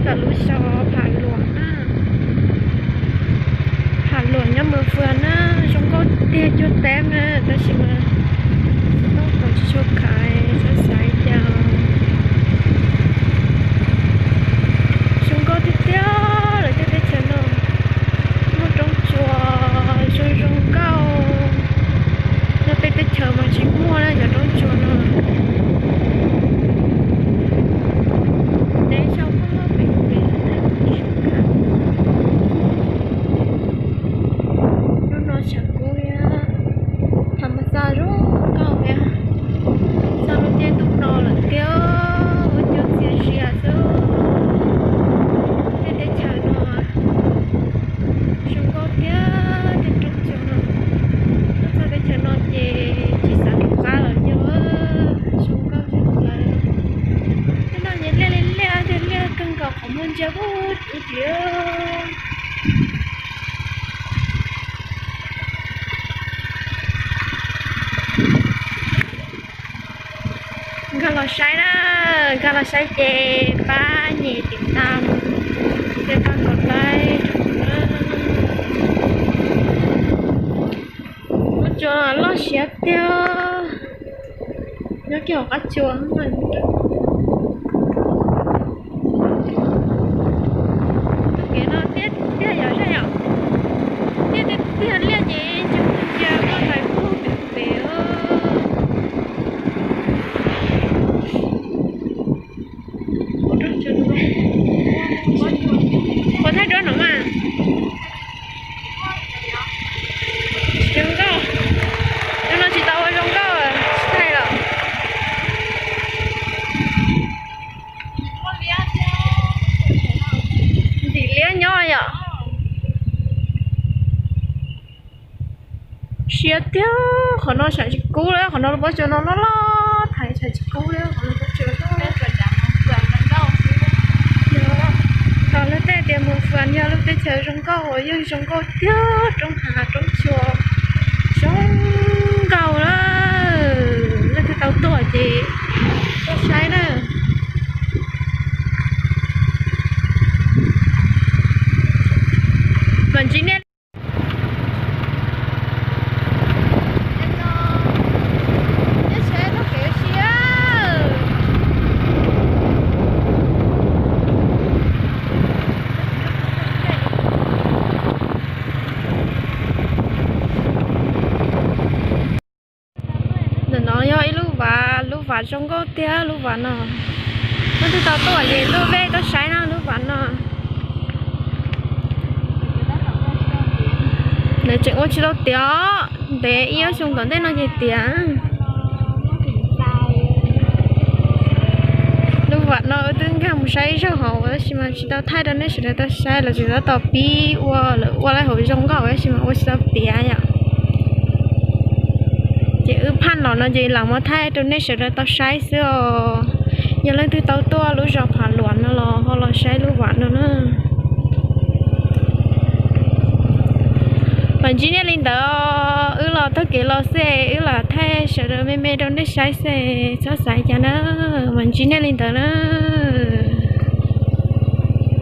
Lub zos Pham Luam na, Pham Luam nyob Mường Phường na, zoo nkauj tiag tiag na, tab sis mas tsis tau, tsis tshua khaiv, xav xav cas zoo nkauj tiag tiag lawm tej teb chaws no. Muaj roob tsuas zoo zoo nkauj, nyob peb teb chaws mas tsis muaj na cov roob tsuas no. Neb sau pem pem, lub no tseem kub thiab, tham mas xaj zoo nkauj thiab. Txog lub caij ntuj no lawm thiab, ua cov txias zias xwb. Tej teb chaws no zoo nkauj thiab tej roob tsuas no. Tuaj txog teb chaws no ces tsis xav rov qab lawm, yog zoo nkauj tshaj plaws. Tej no ces liaj li liaj, tej liaj kawg nkaus qhov muag ntsia ub tiv. Nkag los saib na, nkag los saib ces pab nyem tim tas, thiab pab kom laib rau kuv na. Lub tsua loj siab tiag, nyob kiag hauv qab tsua. Tus kev no tiaj tiag yom, zaj yom, tiaj tiag tiag, liaj ces ntsia ntsia ua hlais puag pem pem. Ua thaij duab no mas. Zoo nkauj, zoo no tsis tau ua zoo nkauj, tsis thaij lawm. Ntim liab nyob yom. Siab tiag, qhov no saib tsis kub li, qhov no lub pob tsuas no loj loj, thaiv saib tsis kub li, qhov no pob tsuas loj. Thaum lawv tej tias Mường Phường yog lub teb chaws zoo nkauj uas yeej zoo nkauj tiag, roob hav roob tsuas zoo nkauj lawm. Leej twg tau tuaj ces tuaj saib na. Mam ntsib nej. Ntawm no yog ib lub vaj, lub vaj zoo nkauj tiag lub vaj no. Leej twg tau tuaj ces tuaj vej tuaj saib na lub vaj no. Lawv tseem ua tsis tau tiav, ntev ib ob xyoo tom ntej no ces tiav. Lub vaj no wb twb nkag mus saib ib zaug hauv tab sis mas tsis tau thaij rau nej sawv daws tau saib, lawv tseem tab tom pib ua, lawv ua lawv hauv zoo nkauj tab sis mas ua tsis tau tiav yom. Ces wb phaj los no ces lam muab thaij rau nej sawv daws tau saib xwb os. Yog leej twg tau tuaj lub zos Phav Luam no los ho los saib lub vaj no na. Mam ntsib nej li ntawd, wb los taug kev los xwb, wb lam thaij sawv daws me me rau nej saib xwb, txhob xav cas na. Mam ntsib nej li ntawd na.